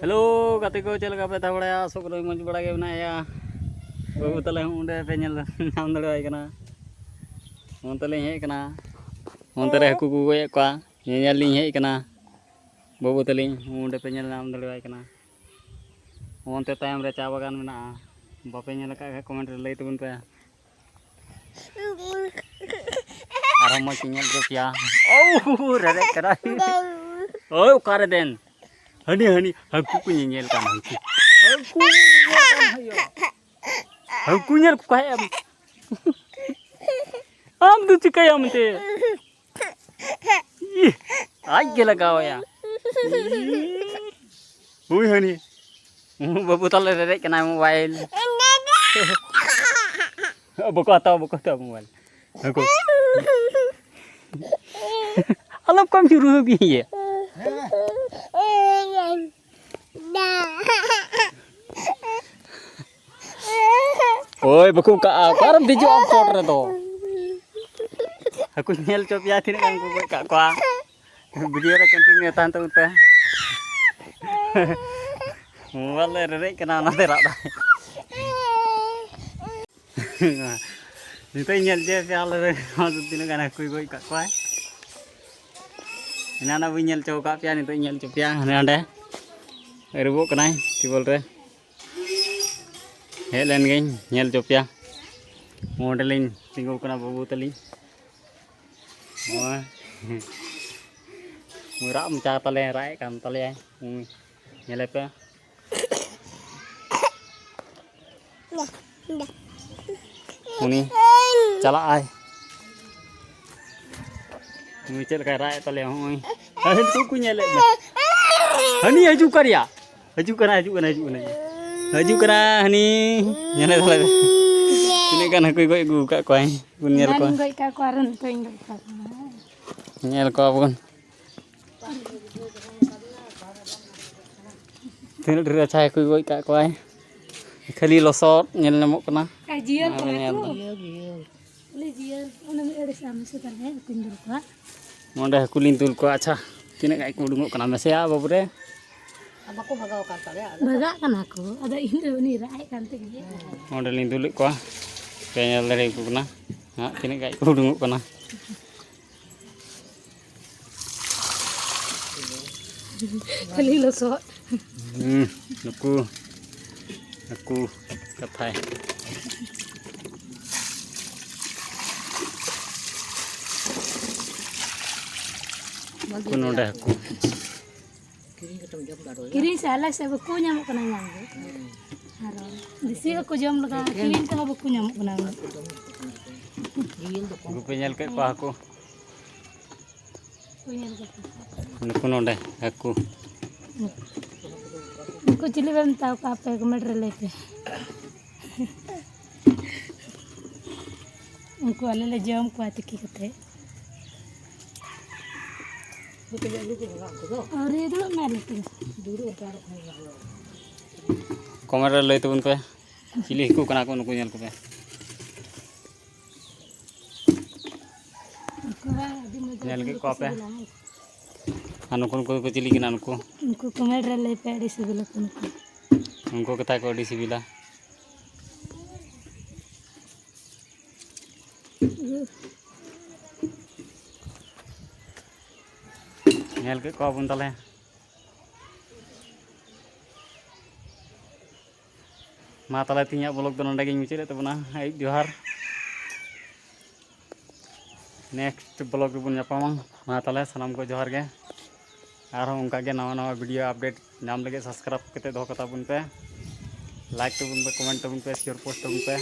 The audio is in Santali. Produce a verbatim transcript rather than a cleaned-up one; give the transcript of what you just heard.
ᱦᱮᱞᱳ ᱜᱟᱛᱮ ᱠᱚ, ᱪᱮᱫ ᱞᱮᱠᱟ ᱯᱮ ᱛᱟᱦᱮᱸ ᱵᱟᱲᱟᱭᱟ? ᱟᱥᱚᱜ ᱠᱟᱹᱱᱟᱹᱧ ᱢᱚᱡᱽ ᱵᱟᱲᱟ ᱜᱮ ᱢᱮᱱᱟᱭᱟ᱾ ᱵᱟᱹᱵᱩ ᱛᱟᱞᱮ ᱦᱚᱸ ᱚᱸᱰᱮ ᱯᱮ ᱧᱮᱞ ᱧᱟᱢ ᱫᱟᱲᱮᱣᱟᱭ ᱠᱟᱱᱟ᱾ ᱚᱱᱛᱮ ᱞᱤᱧ ᱦᱮᱡ ᱠᱟᱱᱟ, ᱚᱱᱛᱮ ᱨᱮ ᱦᱟᱹᱠᱩ ᱠᱚ ᱜᱚᱡ ᱮᱫ ᱠᱚᱣᱟ, ᱧᱮᱧᱮᱞ ᱞᱤᱧ ᱦᱮᱡ ᱠᱟᱱᱟ᱾ ᱵᱟᱹᱵᱩ ᱛᱟᱹᱞᱤᱧ ᱚᱸᱰᱮ ᱯᱮ ᱧᱮᱞ ᱧᱟᱢ ᱫᱟᱲᱮᱣᱟᱭ ᱠᱟᱱᱟ᱾ ᱚᱱᱛᱮ ᱛᱟᱭᱚᱢ ᱨᱮ ᱪᱟ ᱵᱟᱜᱟᱱ ᱢᱮᱱᱟᱜᱼᱟ, ᱵᱟᱯᱮ ᱧᱮᱞ ᱟᱠᱟᱫ ᱠᱷᱟᱡ comment ᱨᱮ ᱞᱟᱹᱭ ᱛᱟᱵᱚᱱ ᱯᱮ᱾ ᱟᱨᱦᱚᱸ ᱢᱚᱡᱽ ᱤᱧ ᱧᱮᱞ ᱦᱚᱪᱚ ᱯᱮᱭᱟ᱾ ᱳ, ᱨᱮᱨᱮᱫ ᱠᱟᱱᱟᱭ᱾ ᱳᱭ, ᱚᱠᱟᱨᱮ ᱫᱮᱱ? ᱦᱟᱹᱱᱤ, ᱦᱟᱹᱱᱤ, ᱦᱟᱹᱱᱠᱩ ᱠᱚ ᱧᱮᱧᱮᱞ ᱠᱟᱱ, ᱦᱟᱹᱱᱠᱩ᱾ ᱦᱟᱹᱱᱠᱩ ᱧᱮᱧᱮᱞ ᱠᱟᱱ ᱦᱩᱭᱩᱜᱼᱟ᱾ ᱦᱟᱹᱱᱠᱩ ᱧᱮᱞ ᱠᱚ ᱠᱷᱟᱡ ᱟᱢ᱾ ᱟᱢ ᱫᱚ ᱪᱤᱠᱟᱹᱭᱟᱢ ᱮᱱᱛᱮ? ᱤᱦ, ᱟᱡ ᱜᱮ ᱞᱟᱜᱟᱣᱟᱭᱟ᱾ ᱦᱩᱭ ᱦᱟᱹᱱᱤ᱾ ᱵᱟᱹᱵᱩ ᱛᱟᱞᱮ ᱨᱮᱨᱮᱡ ᱠᱟᱱᱟᱭ mobile᱾ ᱵᱟᱠᱚ ᱦᱟᱛᱟᱣᱟ, ᱵᱟᱠᱚ ᱦᱟᱛᱟᱣᱟ mobile᱾ ᱦᱟᱹᱠᱩ᱾ ᱟᱞᱚ ᱠᱚᱢ ᱪᱩᱨᱩ ᱦᱟᱹᱵᱤᱭᱮ᱾ ᱳᱭ, ᱵᱟᱠᱚ ᱠᱟᱜᱼᱟ, ᱚᱠᱟᱨᱮᱢ ᱫᱮᱡᱚᱜᱼᱟ ᱟᱢ ᱪᱚᱴ ᱨᱮᱫᱚ? ᱦᱟᱹᱠᱩᱧ ᱧᱮᱞ ᱦᱚᱪᱚ ᱯᱮᱭᱟ, ᱛᱤᱱᱟᱹᱜ ᱜᱟᱱ ᱠᱚ ᱜᱚᱡ ᱠᱟᱜ ᱠᱚᱣᱟ᱾ Video ᱨᱮ continue ᱛᱟᱦᱮᱱ ᱛᱟᱵᱚᱱ ᱯᱮ᱾ Mobile ᱨᱮ ᱨᱮᱨᱮᱡ ᱠᱟᱱᱟ, ᱚᱱᱟᱛᱮ ᱨᱟᱜ ᱫᱟᱭ᱾ ᱱᱤᱛᱚᱜ ᱤᱧ ᱧᱮᱞ ᱦᱚᱪᱚᱭᱮᱫ ᱯᱮᱭᱟ ᱟᱞᱮ ᱨᱮᱱ ᱛᱤᱱᱟᱹᱜ ᱜᱟᱱ ᱦᱟᱹᱠᱩᱭ ᱜᱚᱡ ᱠᱟᱜ ᱠᱚᱣᱟᱭ᱾ ᱮᱱᱟᱱᱟᱜ ᱵᱟᱹᱧ ᱧᱮᱞ ᱦᱚᱪᱚ ᱟᱠᱟᱫ ᱯᱮᱭᱟ, ᱱᱤᱛᱚᱜ ᱤᱧ ᱧᱮᱞ ᱦᱚᱪᱚ ᱯᱮᱭᱟ᱾ ᱦᱟᱸᱰᱮ ᱱᱟᱸᱰᱮ ᱟᱹᱨᱩᱵᱚᱜ ᱠᱟᱱᱟᱭ ᱴᱤᱭᱩᱵᱚᱭᱮᱞ ᱨᱮ᱾ ᱦᱮᱡ ᱞᱮᱱ ᱜᱤᱧ ᱧᱮᱞ ᱦᱚᱪᱚ ᱯᱮᱭᱟ᱾ ᱚᱸᱰᱮᱞᱤᱧ ᱛᱤᱸᱜᱩ ᱠᱟᱱᱟ ᱵᱟᱹᱵᱩ ᱛᱟᱹᱞᱤᱧ᱾ ᱱᱚᱜᱼᱚᱭ᱾ ᱨᱟᱜ ᱢᱚᱪᱟ ᱛᱟᱞᱮ, ᱨᱟᱜ ᱮᱫ ᱠᱟᱱ ᱛᱟᱞᱮᱭᱟᱭ᱾ ᱦᱩᱸ, ᱧᱮᱞᱮ ᱯᱮ᱾ ᱩᱱᱤ ᱪᱟᱞᱟᱜ ᱟᱭ᱾ ᱩᱱᱤ ᱪᱮᱫ ᱞᱮᱠᱟᱭ ᱨᱟᱜ ᱮᱫ ᱛᱟᱞᱮᱭᱟ, ᱦᱚᱸᱜᱼᱚᱭ᱾ ᱦᱟᱹᱱᱤ ᱱᱤᱛᱚᱜ ᱠᱚ ᱧᱮᱞᱮᱫ ᱢᱮ᱾ ᱦᱟᱹᱱᱤ ᱦᱤᱡᱩᱜ ᱠᱟᱱ ᱨᱮᱭᱟ᱾ ᱦᱤᱡᱩᱜ ᱠᱟᱱᱟ, ᱦᱤᱡᱩᱜ ᱠᱟᱱᱟ, ᱦᱤᱡᱩᱜ ᱠᱟᱱᱟ, ᱦᱤᱡᱩᱜ ᱠᱟᱱᱟ᱾ ᱦᱟᱹᱱᱤ ᱧᱮᱞᱮ ᱛᱟᱞᱮ ᱯᱮ᱾ ᱛᱤᱱᱟᱹᱜ ᱜᱟᱱ ᱦᱟᱹᱠᱩᱭ ᱜᱚᱡ ᱟᱹᱜᱩ ᱟᱠᱟᱫ ᱠᱚᱣᱟᱭ᱾ ᱵᱚᱱ ᱧᱮᱞ ᱮᱱᱟᱱ ᱠᱚᱣᱟ᱾ ᱤᱧ ᱜᱚᱡ ᱠᱟᱜ ᱠᱚᱣᱟ, ᱟᱨᱚ ᱱᱤᱛᱚᱜ ᱤᱧ ᱜᱚᱡ ᱠᱟᱜ ᱠᱚᱣᱟ᱾ ᱧᱮᱞ ᱠᱚᱣᱟ ᱵᱚᱱ᱾ ᱛᱤᱱᱟᱹᱜ ᱰᱷᱮᱨ ᱟᱪᱪᱷᱟ ᱦᱟᱹᱠᱩᱭ ᱜᱚᱡ ᱠᱟᱜ ᱠᱚᱣᱟᱭ᱾ ᱠᱷᱟᱹᱞᱤ ᱞᱚᱥᱚᱫ ᱧᱮᱞ ᱧᱟᱢᱚᱜ ᱠᱟᱱᱟ᱾ ᱟᱨ ᱡᱤᱭᱟᱹᱞ ᱟᱨ ᱠᱚ ᱧᱮᱞ ᱦᱟᱹᱠᱩ᱾ ᱫᱚ᱾ ᱵᱚᱞᱮ ᱡᱤᱭᱟᱹᱞ, ᱚᱱᱟ ᱢᱤᱫ ᱟᱹᱲᱤᱥ ᱟᱢ ᱥᱮ ᱛᱟᱦᱞᱮ ᱦᱟᱹᱠᱩᱧ ᱫᱩᱞ ᱠᱚᱣᱟ᱾ ᱱᱚᱸᱰᱮ ᱦᱟᱹᱠᱩ ᱞᱤᱧ ᱫᱩᱞ ᱠᱚᱣᱟ᱾ ᱟᱪᱪᱷᱟ, ᱛᱤᱱᱟᱹᱜ ᱜᱟᱱ ᱠᱚ ᱩᱰᱩᱝᱚᱜ ᱠᱟᱱᱟ? ᱢᱮᱥᱮᱭᱟ ᱵᱟᱹᱵᱩ ᱨᱮ᱾ ᱵᱟᱠᱚ ᱵᱷᱟᱜᱟᱣ ᱟᱠᱟᱱ ᱛᱟᱞᱮᱭᱟ ᱟᱞᱮ᱾ ᱵᱷᱟᱜᱟᱜ ᱠᱟᱱᱟ ᱠᱚ, ᱟᱫᱚ ᱤᱧ ᱫᱚ ᱩᱱᱤ ᱨᱟᱜ ᱮᱫ ᱠᱟᱱ ᱛᱮᱜᱮ᱾ ᱚᱸᱰᱮ ᱞᱤᱧ ᱫᱩᱞᱮᱫ ᱠᱚᱣᱟ, ᱯᱮ ᱧᱮᱞ ᱫᱟᱲᱮᱭᱟᱠᱚ ᱠᱟᱱᱟ ᱦᱟᱸᱜ ᱛᱤᱱᱟᱹᱜ ᱜᱟᱱ ᱠᱚ ᱩᱰᱩᱝᱚᱜ ᱠᱟᱱᱟ᱾ ᱠᱷᱟᱹᱞᱤ ᱞᱚᱥᱚᱫ᱾ ᱦᱩᱸ, ᱱᱩᱠᱩ ᱦᱟᱹᱠᱩ ᱠᱟᱛᱷᱟᱭ᱾ ᱱᱩᱠᱩ ᱱᱚᱰᱮ ᱦᱟᱹᱠᱩ᱾ ᱠᱤᱨᱤᱧ ᱥᱮ ᱟᱞᱮ ᱥᱮᱫ ᱵᱟᱠᱚ ᱧᱟᱢᱚᱜ ᱠᱟᱱᱟ ᱧᱟᱢ ᱫᱚ᱾ ᱟᱨ ᱫᱮᱥᱤ ᱦᱟᱹᱠᱩ ᱡᱚᱢ ᱞᱮᱠᱟ ᱠᱤᱨᱤᱧ ᱛᱮᱦᱚᱸ ᱵᱟᱠᱚ ᱧᱟᱢᱚᱜ ᱠᱟᱱᱟ ᱩᱱᱟᱹᱜ᱾ ᱱᱩᱠᱩ ᱯᱮ ᱧᱮᱞ ᱠᱮᱫ ᱠᱚᱣᱟ ᱦᱟᱹᱠᱩ? ᱱᱩᱠᱩ ᱱᱚᱰᱮ ᱦᱟᱹᱠᱩ᱾ ᱱᱩᱠᱩ ᱪᱤᱞᱤ ᱯᱮ ᱢᱮᱛᱟ ᱠᱚᱣᱟ ᱟᱯᱮ? ᱠᱚᱢᱮᱱᱴ ᱨᱮ ᱞᱟᱹᱭ ᱯᱮ᱾ ᱩᱱᱠᱩ ᱟᱞᱮ ᱞᱮ ᱡᱚᱢ ᱠᱚᱣᱟ ᱛᱤᱠᱤ ᱠᱟᱛᱮ᱾ ᱟᱹᱣᱨᱤ ᱫᱩᱲᱩᱵ ᱢᱮ ᱟᱞᱮ ᱴᱷᱮᱱ᱾ ᱠᱚᱢᱮᱱᱴ ᱨᱮ ᱞᱟᱹᱭ ᱛᱟᱵᱚᱱ ᱯᱮ, ᱪᱤᱞᱤ ᱦᱟᱹᱠᱩ ᱠᱟᱱᱟ ᱠᱚ ᱱᱩᱠᱩ? ᱧᱮᱞ ᱠᱚᱯᱮ᱾ ᱩᱱᱠᱩ ᱦᱚᱸ ᱟᱹᱰᱤ ᱢᱚᱡᱟ ᱧᱮᱞ ᱠᱮᱫ ᱠᱚᱣᱟ ᱯᱮ᱾ ᱥᱤᱵᱤᱞᱟ᱾ ᱟᱨ ᱱᱩᱠᱩ, ᱱᱩᱠᱩ ᱫᱚᱠᱚ ᱪᱤᱞᱤ ᱠᱟᱱᱟ ᱱᱩᱠᱩ? ᱩᱱᱠᱩ ᱠᱚᱢᱮᱱᱴ ᱨᱮ ᱞᱟᱹᱭ ᱯᱮ, ᱟᱹᱰᱤ ᱥᱤᱵᱤᱞᱟ ᱠᱚ ᱱᱩᱠᱩ᱾ ᱩᱱᱠᱩ ᱠᱟᱛᱷᱟ ᱠᱚ ᱟᱹᱰᱤ ᱥᱤᱵᱤᱞᱟ᱾ ᱧᱮᱞ ᱠᱮᱫ ᱠᱚᱣᱟ ᱵᱚᱱ ᱛᱟᱦᱞᱮ᱾ ᱢᱟ ᱛᱟᱦᱞᱮ ᱛᱮᱦᱮᱧᱟᱜ ᱵᱞᱚᱜ ᱫᱚ ᱱᱚᱸᱰᱮ ᱜᱤᱧ ᱢᱩᱪᱟᱹᱫ ᱮᱫ ᱛᱟᱵᱚᱱᱟ᱾ ᱟᱹᱭᱩᱵ ᱡᱚᱦᱟᱨ᱾ ᱱᱮᱠᱥᱴ ᱵᱞᱚᱜ ᱨᱮᱵᱚᱱ ᱧᱟᱯᱟᱢᱟ᱾ ᱢᱟ ᱛᱟᱦᱞᱮ ᱥᱟᱱᱟᱢ ᱠᱚ ᱡᱚᱦᱟᱨ ᱜᱮ᱾ ᱟᱨᱦᱚᱸ ᱚᱱᱠᱟᱜᱮ ᱱᱟᱣᱟ ᱱᱟᱣᱟ ᱵᱷᱤᱰᱤᱭᱳ ᱟᱯᱰᱮᱴ ᱧᱟᱢ ᱞᱟᱹᱜᱤᱫ ᱥᱟᱵᱥᱠᱨᱟᱭᱤᱵ ᱠᱟᱛᱮ ᱫᱚᱦᱚ ᱠᱟᱛᱟ ᱵᱚᱱ ᱯᱮ᱾ ᱞᱟᱭᱤᱠ ᱛᱟᱵᱚᱱ ᱯᱮ, ᱠᱚᱢᱮᱱᱴ ᱛᱟᱵᱚᱱ ᱯᱮ, ᱥᱮᱭᱟᱨ ᱯᱳᱥᱴ ᱛᱟᱵᱚᱱ ᱯᱮ᱾